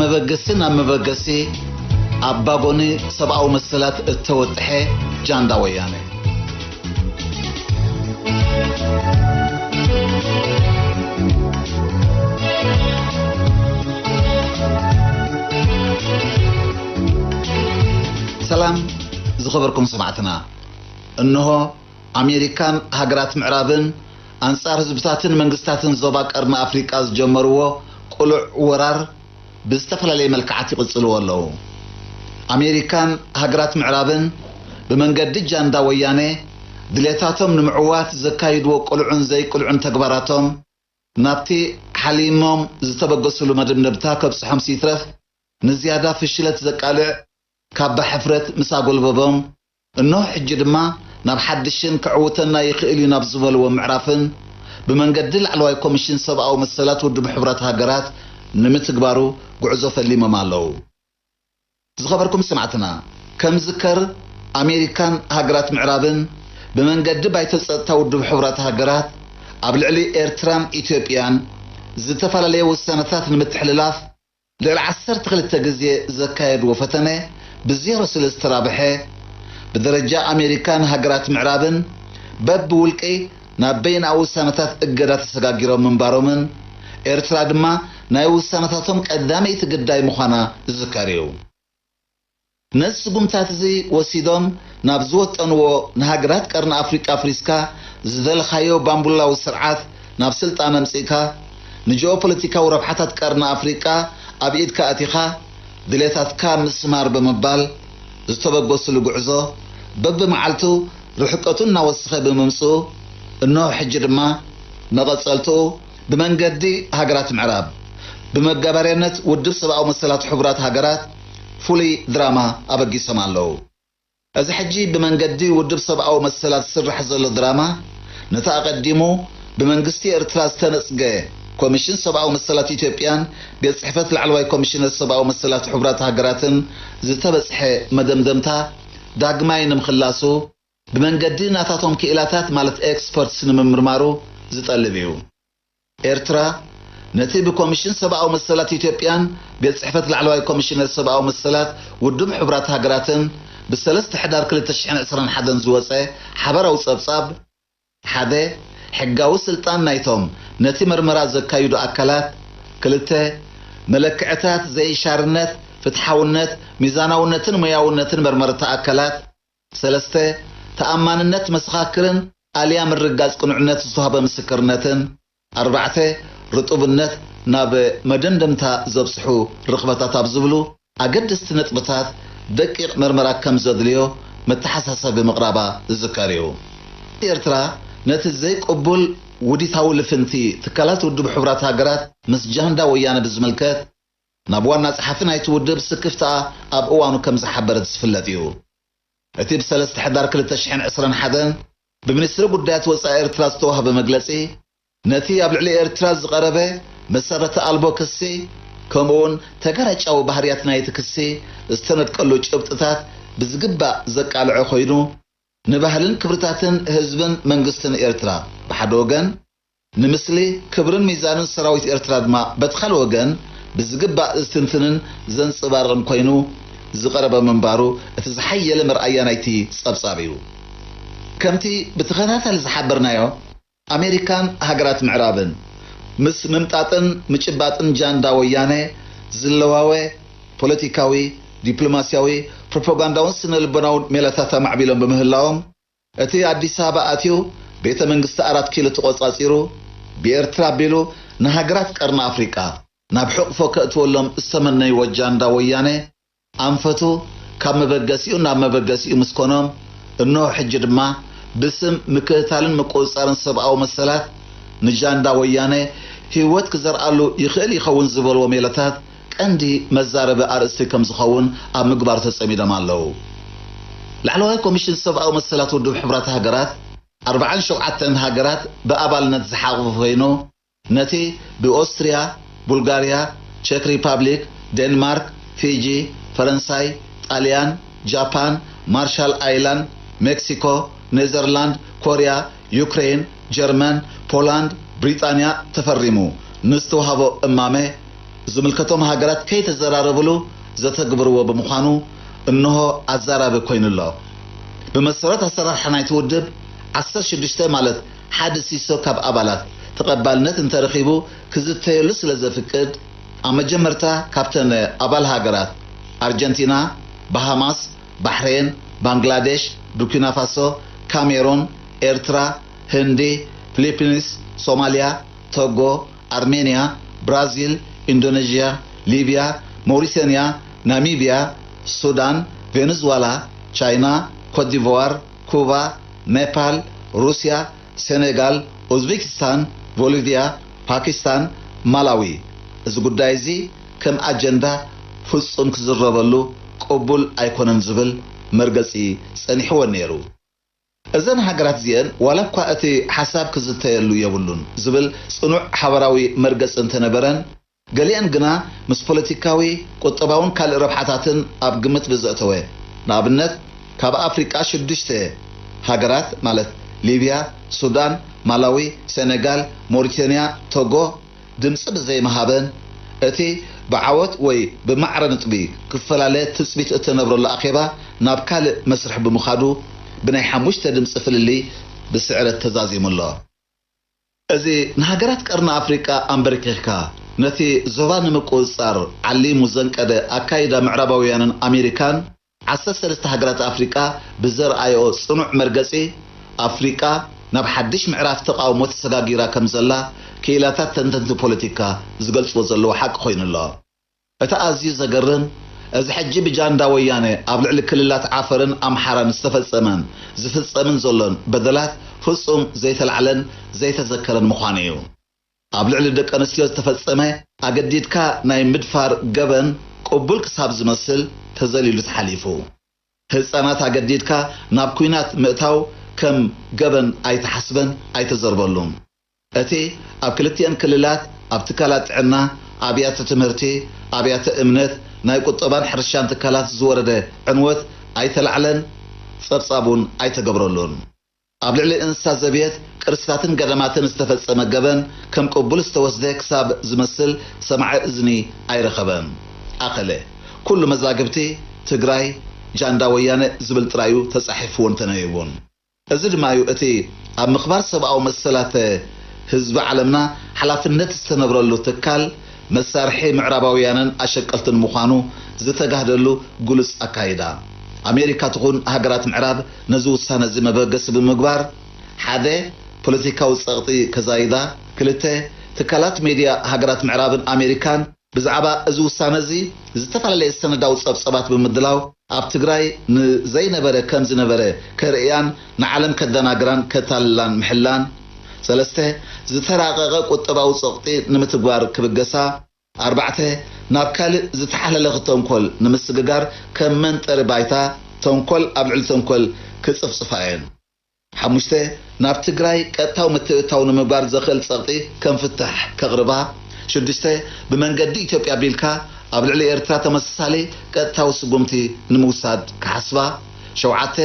መበገሲ ናብ መበገሲ ኣብ ባጎኒ ሰብኣዊ መሰላት እተወጥሐ ጃንዳ ወያነ። ሰላም ዝኸበርኩም ሰማዕትና፣ እንሆ ኣሜሪካን ሃገራት ምዕራብን ኣንጻር ህዝብታትን መንግስታትን ዞባ ቀርኒ ኣፍሪቃ ዝጀመርዎ ቅሉዕ ወራር ብዝተፈላለየ መልክዓት ይቕጽልዎ ኣለዉ። ኣሜሪካን ሃገራት ምዕራብን ብመንገዲ ጃንዳ ወያነ ድሌታቶም ንምዕዋት ዘካይድዎ ቅሉዕን ዘይቅሉዕን ተግባራቶም ናብቲ ሓሊሞም ዝተበገስሉ መደምደምታ ከብጽሖም ይትረፍ ንዝያዳ ፍሽለት ዘቃልዕ ካባ ሕፍረት ምስ ኣጎልበቦም፣ እንሆ ሕጂ ድማ ናብ ሓድሽን ከዕውተና ይኽእል እዩ ናብ ዝበልዎ ምዕራፍን ብመንገዲ ላዕለዋይ ኮሚሽን ሰብኣዊ መሰላት ውድብ ሕቡራት ሃገራት ንምትግባሩ ጉዕዞ ፈሊሞም ኣለዉ። ዝኸበርኩም ሰማዕትና፣ ከም ዝከር ኣሜሪካን ሃገራት ምዕራብን ብመንገዲ ባይቶ ጸጥታ ውድብ ሕቡራት ሃገራት ኣብ ልዕሊ ኤርትራን ኢትዮጵያን ዝተፈላለየ ውሳነታት ንምትሕልላፍ ልዕሊ ዓሰርተ ክልተ ግዜ ዘካየድዎ ፈተነ ብዜሮ ስለ ዝተራብሐ፣ ብደረጃ ኣሜሪካን ሃገራት ምዕራብን በብውልቂ ናብ በይንኣዊ ውሳነታት እገዳ ተሰጋጊሮም ምንባሮምን፣ ኤርትራ ድማ ናይ ውሳነታቶም ቀዳመይቲ ግዳይ ምዃና ዝዝከር እዩ። ነዚ ስጉምታት እዚ ወሲዶም ናብ ዝወጠንዎ ንሃገራት ቀርኒ ኣፍሪቃ ኣፍሪስካ ዝደለኻዮ ባምቡላዊ ስርዓት ናብ ስልጣን ኣምጺእካ፣ ንጂኦፖለቲካዊ ረብሓታት ቀርኒ ኣፍሪቃ ኣብ ኢድካ ኣቲኻ፣ ድሌታትካ ምስማር ብምባል ዝተበገስሉ ጉዕዞ በብመዓልቱ ርሕቀቱ እናወሰኸ ብምምጽኡ፣ እንሆ ሕጂ ድማ መቐጸልትኡ ብመንገዲ ሃገራት ምዕራብ ብመጋበርያነት ውድብ ሰብኣዊ መሰላት ሕቡራት ሃገራት ፍሉይ ድራማ ኣበጊሶም ኣለዉ። እዚ ሕጂ ብመንገዲ ውድብ ሰብኣዊ መሰላት ዝስራሕ ዘሎ ድራማ፣ ነቲ ኣቐዲሙ ብመንግስቲ ኤርትራ ዝተነጽገ ኮሚሽን ሰብኣዊ መሰላት ኢትዮጵያን ቤት ጽሕፈት ላዕለዋይ ኮሚሽነር ሰብኣዊ መሰላት ሕቡራት ሃገራትን ዝተበጽሐ መደምደምታ ዳግማይ ንምኽላሱ፣ ብመንገዲ ናታቶም ክኢላታት ማለት ኤክስፐርትስ ንምምርማሩ ዝጠልብ እዩ። ኤርትራ ነቲ ብኮሚሽን ሰብኣዊ መሰላት ኢትዮጵያን ቤት ጽሕፈት ላዕለዋይ ኮሚሽነር ሰብኣዊ መሰላት ውድብ ሕቡራት ሃገራትን ብሰለስተ ሕዳር ክልተ ሽሕን ዕስራን ሓደን ዝወጸ ሓበራዊ ጸብጻብ፣ ሓደ፣ ሕጋዊ ስልጣን ናይቶም ነቲ መርመራ ዘካይዱ ኣካላት፣ ክልተ፣ መለክዕታት ዘይሻርነት፣ ፍትሓውነት፣ ሚዛናውነትን ሞያውነትን መርመርቲ ኣካላት፣ ሰለስተ፣ ተኣማንነት መሰኻክርን ኣልያ ምርግጋጽ ቅኑዕነት ዝተዋህበ ምስክርነትን፣ ኣርባዕተ፣ ርጡብነት ናብ መደምደምታ ዘብጽሑ ርኽበታት ኣብ ዝብሉ ኣገደስቲ ነጥብታት ደቂቕ መርመራ ከም ዘድልዮ መተሓሳሰቢ ምቕራባ ዝዝከር እዩ። ኤርትራ ነቲ ዘይቅቡል ውዲታዊ ልፍንቲ ትካላት ውድብ ሕቡራት ሃገራት ምስ ጃንዳ ወያነ ብዝምልከት ናብ ዋና ጸሓፊ ናይቲ ውድብ ስክፍታኣ ኣብ እዋኑ ከም ዝሓበረት ዝፍለጥ እዩ። እቲ ብሰለስተ ሕዳር ክልተ ሽሕን ዕስራን ሓደን ብሚኒስትሪ ጉዳያት ወጻኢ ኤርትራ ዝተዋህበ መግለጺ፣ ነቲ ኣብ ልዕሊ ኤርትራ ዝቐረበ መሰረተ ኣልቦ ክሲ፣ ከምኡውን ተገራጫዊ ባህርያት ናይቲ ክሲ ዝተነድቀሉ ጭብጥታት ብዝግባእ ዘቃልዐ ኮይኑ፣ ንባህልን ክብርታትን ህዝብን መንግስትን ኤርትራ ብሓደ ወገን፣ ንምስሊ ክብርን ሚዛንን ሰራዊት ኤርትራ ድማ በቲ ካልእ ወገን ብዝግባእ ዝትንትንን ዘንጸባርቕን ኮይኑ ዝቐረበ ምንባሩ እቲ ዝሓየለ መርኣያ ናይቲ ጸብጻብ እዩ። ከምቲ ብተኸታታሊ ዝሓበርናዮ፣ ኣሜሪካን ሃገራት ምዕራብን ምስ ምምጣጥን ምጭባጥን ጃንዳ ወያነ ዝለዋወ ፖለቲካዊ፣ ዲፕሎማስያዊ፣ ፕሮፓጋንዳውን ስነ ልቦናውን ሜላታት ኣማዕቢሎም ብምህላዎም፣ እቲ ኣዲስ ኣበባ ኣትዩ ቤተ መንግስቲ ኣራት ኪሎ ተቖጻጺሩ፣ ብኤርትራ ኣቢሉ ንሃገራት ቀርኒ ኣፍሪቃ ናብ ሕቕፎ ከእትወሎም ዝተመነይዎ ጃንዳ ወያነ ኣንፈቱ ካብ መበገሲኡ ናብ መበገሲኡ ምስ ኮኖም፣ እንሆ ሕጂ ድማ ብስም ምክትታልን ምቁጽጻርን ሰብኣዊ መሰላት ንጃንዳ ወያነ ህይወት ክዘርኣሉ ይኽእል ይኸውን ዝበልዎ ሜላታት ቀንዲ መዛረቢ ኣርእስቲ ከም ዝኸውን ኣብ ምግባር ተጸሚዶም ኣለዉ። ላዕለዋይ ኮሚሽን ሰብኣዊ መሰላት ውድብ ሕቡራት ሃገራት ኣርባዓን ሸውዓተን ሃገራት ብኣባልነት ዝሓቑፈ ኮይኑ፣ ነቲ ብኦስትርያ፣ ቡልጋርያ፣ ቸክ ሪፓብሊክ፣ ዴንማርክ፣ ፊጂ፣ ፈረንሳይ፣ ጣልያን፣ ጃፓን፣ ማርሻል ኣይላንድ፣ ሜክሲኮ፣ ኔዘርላንድ፣ ኮርያ፣ ዩክሬን፣ ጀርመን፣ ፖላንድ፣ ብሪጣንያ ተፈሪሙ ንዝተዋህቦ እማመ ዝምልከቶም ሃገራት ከይተዘራረብሉ ዘተግብርዎ ብምዃኑ እንሆ ኣዛራቢ ኮይኑ ኣሎ። ብመሰረት ኣሰራርሓ ናይቲ ውድብ ዓሰርተ ሽዱሽተ ማለት ሓደ ሲሶ ካብ ኣባላት ተቐባልነት እንተረኺቡ ክዝተየሉ ስለ ዘፍቅድ ኣብ መጀመርታ ካብተን ኣባል ሃገራት ኣርጀንቲና፣ ባሃማስ፣ ባሕሬን፣ ባንግላዴሽ፣ ቡርኪና ፋሶ፣ ካሜሮን፣ ኤርትራ፣ ህንዲ፣ ፊሊፒንስ፣ ሶማልያ፣ ቶጎ፣ ኣርሜንያ፣ ብራዚል፣ ኢንዶኔዥያ፣ ሊብያ፣ ሞሪተንያ፣ ናሚብያ፣ ሱዳን፣ ቬነዙዋላ፣ ቻይና፣ ኮትዲቯር፣ ኩባ፣ ኔፓል፣ ሩስያ፣ ሴኔጋል፣ ኡዝቤኪስታን፣ ቦሊቪያ፣ ፓኪስታን፣ ማላዊ። እዚ ጉዳይ እዚ ከም ኣጀንዳ ፍጹም ክዝረበሉ ቅቡል ኣይኮነን ዝብል መርገጺ ጸኒሕወን ነይሩ። እዘን ሃገራት እዚአን ዋላ እኳ እቲ ሓሳብ ክዝተየሉ የብሉን ዝብል ጽኑዕ ሓበራዊ መርገጺ እንተነበረን፣ ገሊአን ግና ምስ ፖለቲካዊ፣ ቁጠባውን ካልእ ረብሓታትን ኣብ ግምት ብዘእተወ፣ ንኣብነት ካብ ኣፍሪቃ ሽዱሽተ ሃገራት ማለት ሊብያ፣ ሱዳን፣ ማላዊ፣ ሴኔጋል፣ ሞሪተንያ፣ ቶጎ፣ ድምጺ ብዘይምሃበን፣ እቲ ብዓወት ወይ ብማዕረ ነጥቢ ክፈላለ ትጽቢት እተነብረሉ ኣኼባ ናብ ካልእ መስርሕ ብምኻዱ ብናይ ሓሙሽተ ድምጺ ፍልልይ ብስዕረት ተዛዚሙ ኣሎ። እዚ ንሃገራት ቀርኒ ኣፍሪቃ ኣንበርኪኽካ ነቲ ዞባ ንምቁጽጻር ዓሊሙ ዘንቀደ ኣካይዳ ምዕራባውያንን ኣሜሪካን ዓሰርተ ሰለስተ ሃገራት ኣፍሪቃ ብዘርኣዮ ጽኑዕ መርገጺ ኣፍሪቃ ናብ ሓድሽ ምዕራፍ ተቓውሞ ተሰጋጊራ ከም ዘላ ክኢላታት ተንተንቲ ፖለቲካ ዝገልጽዎ ዘለዉ ሓቂ ኮይኑ ኣሎ። እቲ ኣዝዩ ዘገርም፣ እዚ ሕጂ ብጃንዳ ወያነ ኣብ ልዕሊ ክልላት ዓፈርን ኣምሓራን ዝተፈጸመን ዝፍጸምን ዘሎን በደላት ፍጹም ዘይተላዕለን ዘይተዘከረን ምዃኑ እዩ። ኣብ ልዕሊ ደቂ ኣንስትዮ ዝተፈጸመ ኣገዲድካ ናይ ምድፋር ገበን ቅቡል ክሳብ ዝመስል ተዘሊሉ ተሓሊፉ። ህጻናት ኣገዲድካ ናብ ኲናት ምእታው ከም ገበን ኣይተሓስበን ኣይተዘርበሉን። እቲ ኣብ ክልቲአን ክልላት ኣብ ትካላት ጥዕና፣ ኣብያተ ትምህርቲ፣ ኣብያተ እምነት፣ ናይ ቁጠባን ሕርሻን ትካላት ዝወረደ ዕንወት ኣይተላዕለን፣ ጸብጻብ እውን ኣይተገብረሉን። ኣብ ልዕሊ እንስሳ ዘቤት፣ ቅርስታትን ገዳማትን ዝተፈጸመ ገበን ከም ቅቡል ዝተወስደ ክሳብ ዝመስል ሰማዒ እዝኒ ኣይረኸበን። ኣኸለ፣ ኩሉ መዛግብቲ ትግራይ ጃንዳ ወያነ ዝብል ጥራዩ ተጻሒፍዎ እንተነይቡን። እዚ ድማ እዩ እቲ ኣብ ምኽባር ሰብኣዊ መሰላት ህዝቢ ዓለምና ሓላፍነት ዝተነብረሉ ትካል መሳርሒ ምዕራባውያንን ኣሸቀልትን ምዃኑ ዝተጋህደሉ ግሉጽ ኣካይዳ። ኣሜሪካ ትኹን ሃገራት ምዕራብ ነዚ ውሳነ እዚ መበገሲ ብምግባር፣ ሓደ፣ ፖለቲካዊ ጸቕጢ ከዛይዳ፣ ክልተ፣ ትካላት ሜድያ ሃገራት ምዕራብን ኣሜሪካን ብዛዕባ እዚ ውሳነ እዚ ዝተፈላለየ ሰነዳዊ ጸብጸባት ብምድላው፣ ኣብ ትግራይ ንዘይነበረ ከም ዝነበረ ከርእያን ንዓለም ከደናግራን ከታልላን ምሕላን፣ ሰለስተ፣ ዝተራቐቐ ቁጠባዊ ጸቕጢ ንምትግባር ክብገሳ፣ ኣርባዕተ፣ ናብ ካልእ ዝተሓላለኸ ተንኮል ንምስግጋር ከም መንጠሪ ባይታ ተንኮል ኣብ ልዕሊ ተንኮል ክጽፍጽፋ እየን። ሓሙሽተ፣ ናብ ትግራይ ቀጥታዊ ምትእትታው ንምግባር ዘኽእል ጸቕጢ ከም ፍታሕ ከቕርባ። ሽዱሽተ፣ ብመንገዲ ኢትዮጵያ ኣቢልካ ኣብ ልዕሊ ኤርትራ ተመሳሳሊ ቀጥታዊ ስጉምቲ ንምውሳድ ክሓስባ። ሸውዓተ፣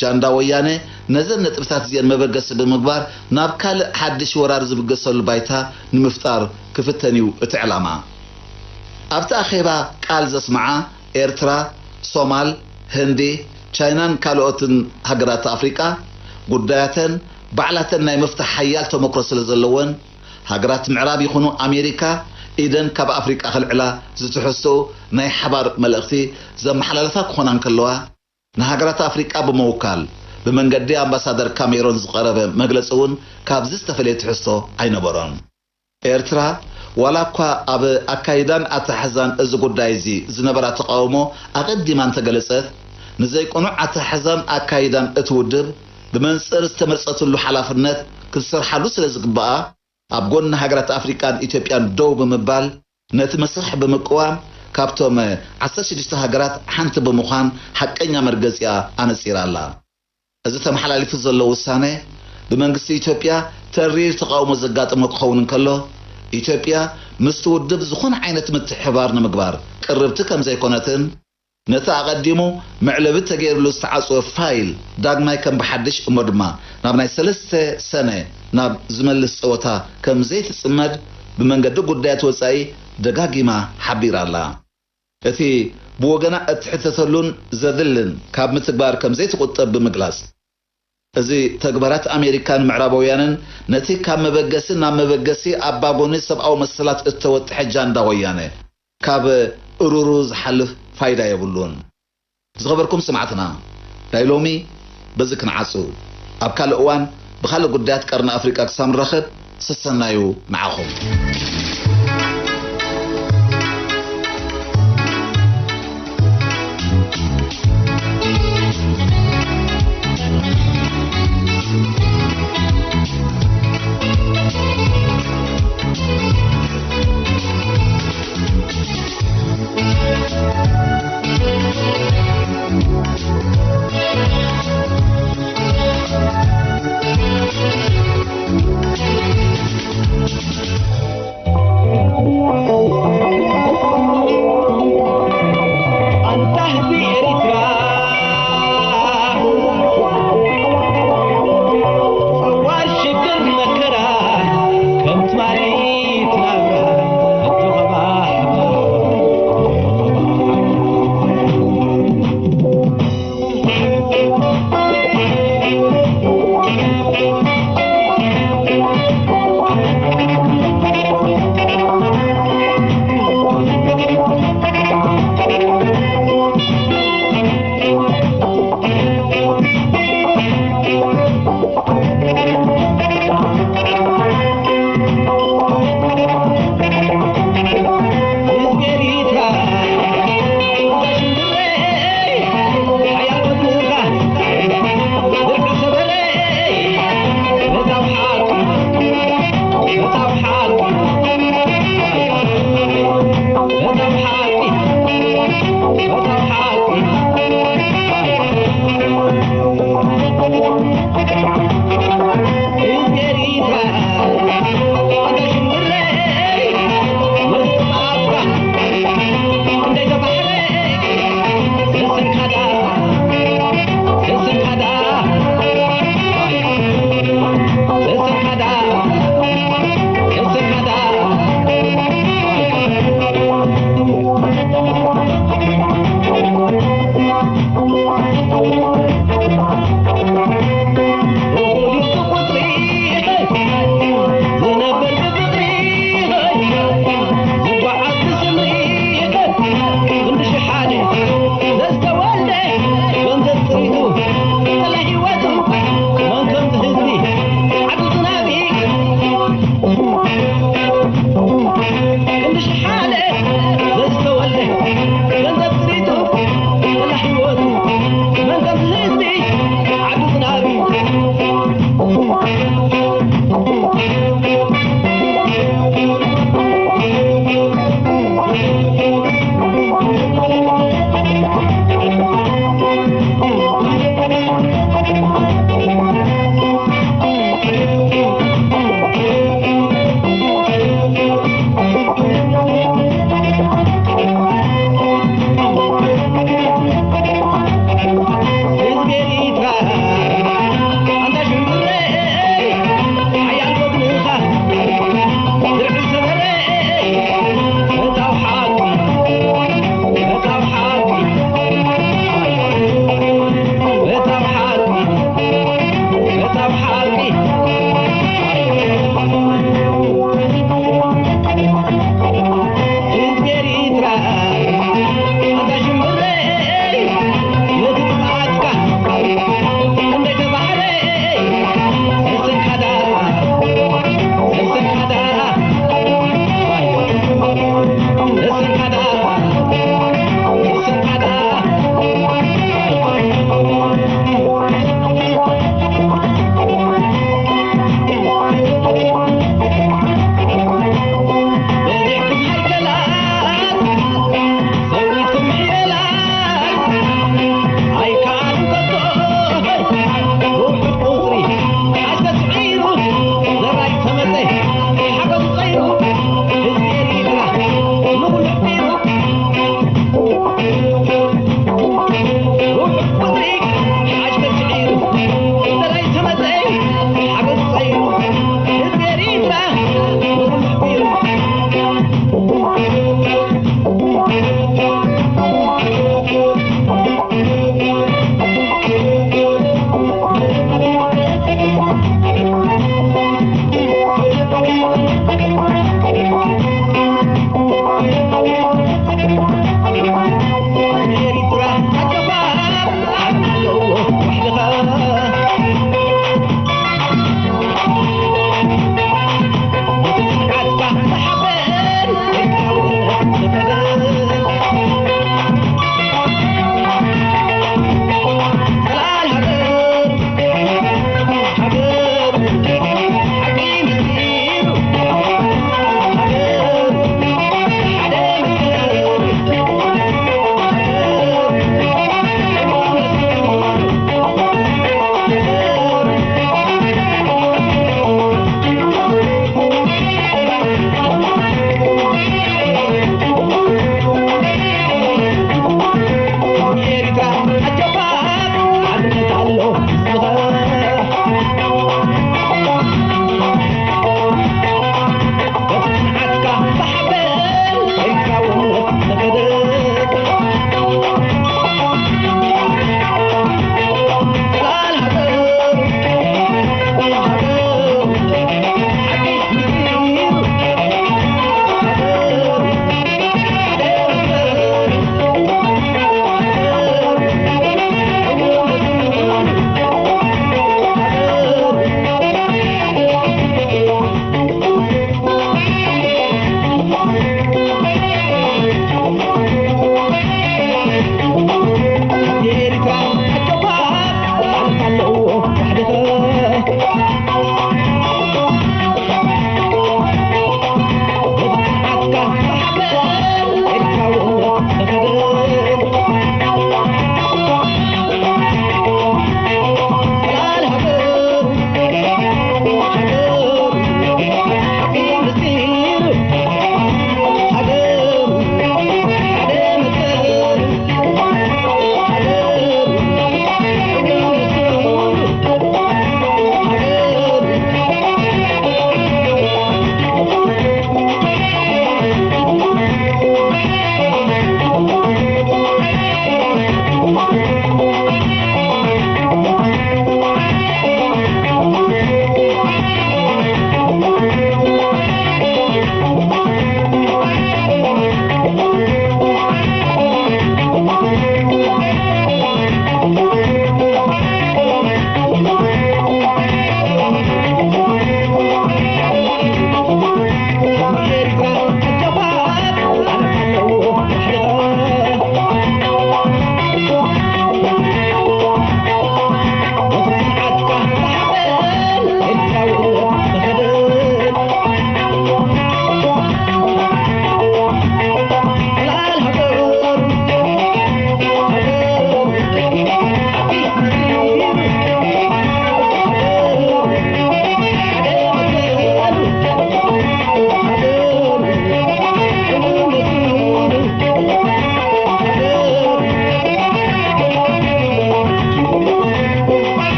ጃንዳ ወያነ ነዘን ነጥብታት እዚአን መበገሲ ብምግባር ናብ ካልእ ሓድሽ ወራር ዝብገሰሉ ባይታ ንምፍጣር ክፍተን እዩ እቲ ዕላማ። ኣብቲ ኣኼባ ቃል ዘስምዓ ኤርትራ፣ ሶማል፣ ህንዲ፣ ቻይናን ካልኦትን ሃገራት ኣፍሪቃ ጉዳያተን ባዕላተን ናይ ምፍታሕ ሓያል ተመክሮ ስለ ዘለወን፣ ሃገራት ምዕራብ ይኹኑ ኣሜሪካ ኢደን ካብ ኣፍሪቃ ከልዕላ ዝትሕዝትኡ ናይ ሓባር መልእኽቲ ዘመሓላልፋ ክኾና እንከለዋ፣ ንሃገራት ኣፍሪቃ ብምውካል ብመንገዲ ኣምባሳደር ካሜሮን ዝቐረበ መግለጺ እውን ካብዚ ዝተፈለየ ትሕዝቶ ኣይነበሮን። ኤርትራ ዋላ እኳ ኣብ ኣካይዳን ኣተሓሕዛን እዚ ጉዳይ እዚ ዝነበራ ተቓውሞ ኣቐዲማ እንተገለጸት፣ ንዘይቅኑዕ ኣተሓሕዛን ኣካይዳን እቲ ውድብ ብመንጽር ዝተመርጸትሉ ሓላፍነት ክትሰርሓሉ ስለ ዝግባኣ፣ ኣብ ጎኒ ሃገራት ኣፍሪቃን ኢትዮጵያን ደው ብምባል፣ ነቲ መስርሕ ብምቅዋም፣ ካብቶም ዓሰርተ ሽዱሽተ ሃገራት ሓንቲ ብምዃን ሓቀኛ መርገጺኣ ኣነጺራ ኣላ። እዚ ተመሓላሊፉ ዘሎ ውሳነ፣ ብመንግስቲ ኢትዮጵያ ተሪር ተቓውሞ ዘጋጠሞ ክኸውን እንከሎ፣ ኢትዮጵያ ምስቲ ውድብ ዝኾነ ዓይነት ምትሕብባር ንምግባር ቅርብቲ ከም ዘይኮነትን፣ ነቲ ኣቐዲሙ መዕለቢ ተገይርሉ ዝተዓጽወ ፋይል ዳግማይ ከም ብሓድሽ እሞ ድማ ናብ ናይ ሰለስተ ሰነ ናብ ዝመልስ ጸወታ ከም ዘይትጽመድ ብመንገዲ ጉዳያት ወጻኢ ደጋጊማ ሓቢራ ኣላ። እቲ ብወገና እትሕተተሉን ዘድልን ካብ ምትግባር ከም ዘይትቑጠብ ብምግላጽ፣ እዚ ተግባራት ኣሜሪካን ምዕራባውያንን ነቲ ካብ መበገሲ ናብ መበገሲ ኣባጎኒ ሰብኣዊ መሰላት እተወጥሐ ጃንዳ ወያነ ካብ እሩሩ ዝሓልፍ ፋይዳ የብሉን። ዝኸበርኩም ሰማዕትና፣ ናይ ሎሚ በዚ ክንዓጹ። ኣብ ካልእ እዋን ብኻልእ ጉዳያት ቀርኒ ኣፍሪቃ ክሳብ ንራኸብ፣ ሰሰናዩ ንዓኹም። ኣንታ ህዝቢ ኤሪትራ፣ ጸዋር ሽግር መከራ፣ ከም ትማሊ ትናብራ፣ ኣጆኻ ባሕሪ።